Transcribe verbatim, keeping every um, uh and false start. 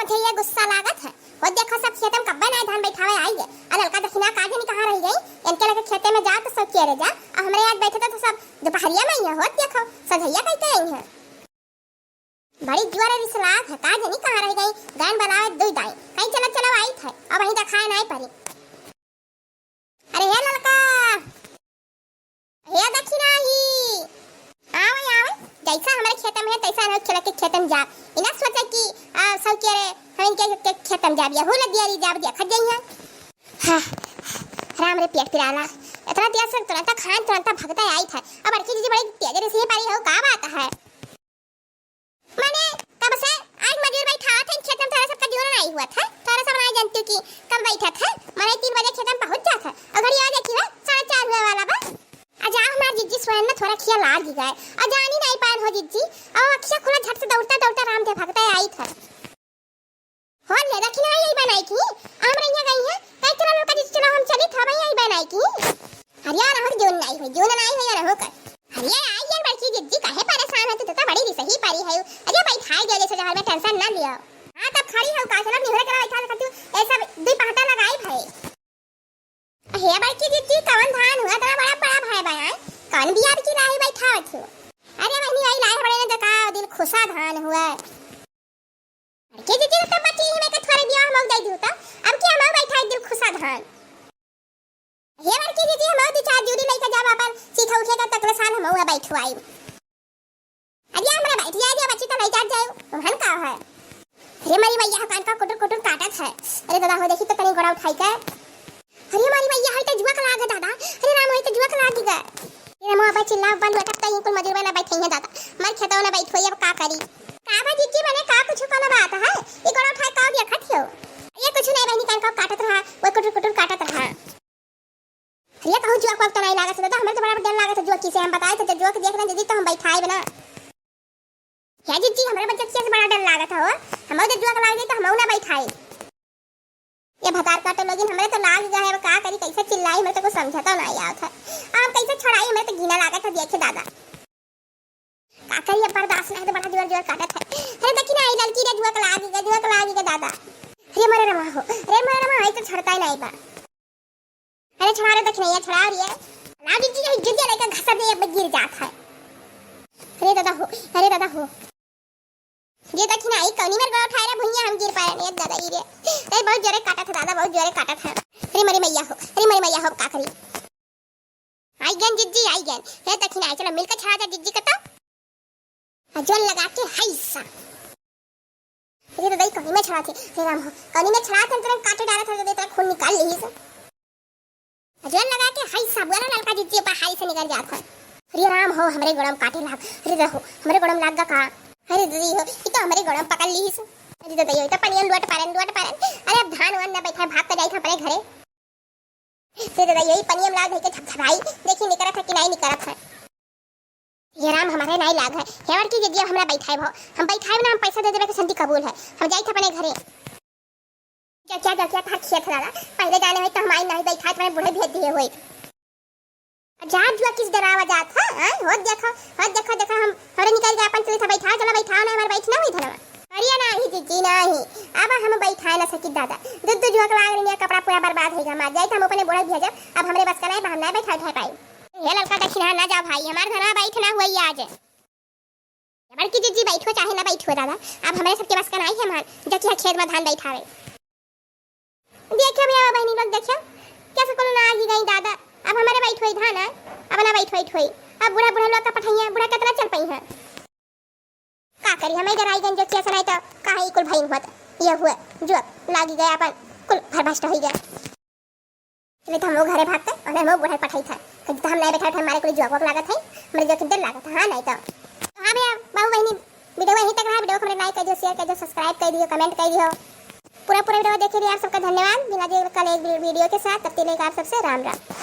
थे ये गुस्सा लागत है। होत देखो सब खेते में कब्बे नाई धान बैठावे आई गए। आ ललका दखिना का जानी कहाँ रहि गई। इनके लगे खेते में जा तो सब केरे जा। आ हमरे आज बैठे तो सब दुपहरिया में ही है। होत देखो सझैया कई के आई है। बड़ी जुआर रिसलात है, का जानी कहाँ रहि गई। गायन बलावे दुई दाई। कहीं चलो चलो आई थे। अब वहीं दिखाए नाई परी। अरे हे ललका, हे दखिनाही, आवे, आवे, जैसा हमरे खेते में है, तैसा हम खेल के खेते में जा। इना सोचे कि, आ, सब के रे, हम इनके, के खेते में जाब, यहू लग गया री जाब, देखत जाई है। हाँ, राम रे पेट पिराला, इतना तेज से तुरंत खान, तुरंत भगता आई था। अब बड़की जीजी बड़ी तेज रे से पारी हो, का बात है? माने, कब से आज मजूर बैठावत है खेत में, तोहरा सबका जोर नाई हुआ था। तोहरा सब नाई जानती कि कब बैठत है। माने, तीन बजे खेत में पहुँच जात है। और घड़ी आ देखी है, साढ़े चार हुए वाला बा। आ जा हमार जिज्जी, स्वयं में थोड़ा खिया लाग ही गए। आ जानी नाई पान हो जिज्जी। आ अखिया खुला, झट से दौड़ता दौड़ता राम दे भगता आई था। हो ले दखिना, यही बनाई की। हम रहिया गई है, कई चला लड़का जी, चलो हम चली था भाई, यही बनाई की। अरे यार, हो जून नाई हो, जून नाई हो यार, हो कर। अरे यार, आई यार बड़की जिज्जी, काहे परेशान है तू, तो बड़ी रिसही पारी है। अरे बैठाई दे जैसे जहर में, टेंशन ना लियो। हाँ, तब खड़ी हो, का चला निहरे करा बैठा रखा तू, ऐसा दुई पहाटा लगाई भाई। हे बड़की जिज्जी, कवन धान हुआ, इतना बड़ा बड़ा भाई बा, हैं? कौन बिया की लाही बैठावत हो? अरे बहनी, वही लाही बड़े ने देखा, दिल खुशा धान हुआ। बड़की जिज्जी, तो बची ही में के थोड़े बिया हम दे दू तो, अब की हम बैठाई दिल खुशा धान। हे बड़की जिज्जी, हम दू चार जूरी लेके जाब अपन, सीखा उठे का तकले साल हम बैठवाई। अरे हमरा बैठ जाए दे बच्ची, तो नहीं जात जाए, उहन का है? अरे मारी मैया, कान का कुटुर कुटुर काटत है। अरे दादा हो, देखी तो तनी गोड़ा उठाई के। अरे मारी मैया, है तो जुआ का लाग है दादा। अरे राम, है तो जुआ का लाग गया। अरे राम, अब चिल्ला बंद हो, तब तक कुल मजूर ना बैठे हैं दादा। मर खेतवा ना बैठ होई, अब का करी? का बा जिज्जी, मने का कुछ कोनो बात है? ई गोड़ा उठाए का देखत हो? ये कुछ नहीं बहनी, कान का काटत रहा, वो कुटुर कुटुर काटत रहा। अरे कहूँ जुआ को तो नहीं लागत है दादा, हमें तो बड़ा डर लागत है जुआ किसे हम बताए तो, जब जुआ के देख रहे हैं दीदी तो हम बैठाए बना। हे जिज्जी, हमरे बच्चा किसे बड़ा डर लागत है हो, हम जब जुआ के लाग जाए तो हम ना बैठाए। ये भतार काटो लोगिन, हमरे तो लाग गए है, अब का करी, कैसे चिल्लाई, हमरे तो कुछ समझता नहीं आवत है, हम कैसे छोड़ाई, हमरे तो घिना लागत है देखे दादा। का करी, अब बर्दाश्त नहीं तो बड़ा जोर जोर काटत है। अरे देखी ना, आई लड़की रे जुआ के लाग गए, जुआ के लाग गए दादा। अरे मोरे रमा हो, अरे मोरे रमा, आई तो छोड़ता ही नहीं बा। अरे छड़ा रे दखिनैया, छड़ा रे। ना दीदी, यही गिर जाए का घसा दे, अब गिर जात है। अरे दादा हो, अरे दादा हो। ये दखिना, ई कौनी मेर गोड़ उठाए रे भुइया, हम गिर पाए रे दादा, ई रे। अरे बहुत जोरे काटत है दादा, बहुत जोरे काटत है। अरे मरी मैया हो, अरे मरी मैया हो, का करी? आई गन जिज्जी, आई गन। हे दखिना, आई चलो मिलके छड़ा जा जिज्जी के तो। आ जोर लगा के हाय सा। अरे दादा, ई कौनी में छड़ा थे? अरे राम हो, कौनी में छड़ा थे, तुरंत काटे डालत है, तो तेरा खून निकाल ली से। आ जोर लगा के हाय सा, बोला ललका जिज्जी पर हाय से निकल जात है। अरे राम हो, हमरे गोड़म काटे लाग। अरे दादा हो, हमरे गोड़म लाग गा का? अरे दीदी हो, ई तो हमरे गोड़म पकड़ ली से। अरे दादा, ये तो पनियन लोट पारन, लोट पारन। अरे अब धान वान ना बैठा, भाग के जाई था अपने घरे। से दादा, यही पनिया में लाग है के झपझपाई, देखी निकरत है कि नहीं निकरत है। हे राम, हमारे नहीं लाग है। हे बड़की जिज्जी, हमरा बैठाए भो, हम बैठाए ना, हम पैसा दे देवे के संधि कबूल है, हम जाई थे अपने घरे। क्या, क्या, क्या, क्या, तार खेत दादा, पहले जाने होई तो हम आई नहीं बैठाए, तुम्हारे बूढ़े भेज दिए होई। जा जुआ किस डरावा जात है, हैं? होत देखो, होत देखो, देखो हम, हमरे निकल गए अपन चले था बैठा, चलो बैठाओ ना, हमारे बैठना हुई धनवा। अरे नाही जिज्जी, नाही। अब हम बैठाए ना सकी दादा। दूध दूध जुआ के लाग रही है, कपड़ा पूरा बर्बाद होइगा। मार जाए तो हम अपने बूढ़े भेजब। अब हमरे बस का नाही, हम ना बैठा उठा पाई। हे ललका दखिना ना जाओ भाई, हमार धनवा बैठ ना हुई आज। बड़की जिज्जी बैठो चाहे ना बैठो दादा, अब हमरे सबके बस का नाही है मान, जकिया खेत में धान बैठावे। देखो भैया बहनी लोग, देखो कैसे कुल ना आगी गई दादा। अब हमरे बैठ होई धान है, अब ना बैठ बैठ होई। अब बूढ़ा बूढ़ा लोग का पठैया, बूढ़ा कितना चल पई है। का करी, हमें डराई गन जो किया सुनाई तो कहाँ ई कुल भईन होत। ये हुए जो लागी गया अपन कुल भरभस्ट होई गया। चले तो हम लोग घरे भागते और हम लोग बूढ़ा पठाई था। कहीं तो हम नहीं बैठा उठा, हमारे कुल जुआ लागत है, हमारे जो किंतल लागत है, हाँ नहीं तो। तो हाँ भैया, बाबू बहनी, वीडियो यहीं तक रहा। वीडियो को हमरे like कर दियो, share कर दियो, subscribe कर दियो, comment कर दियो। पूरा पूरा वीडियो देखे लिए आप सबका धन्यवाद। मिला जाएगा कल एक वीडियो के साथ, तब तक के लिए आप सबसे राम राम।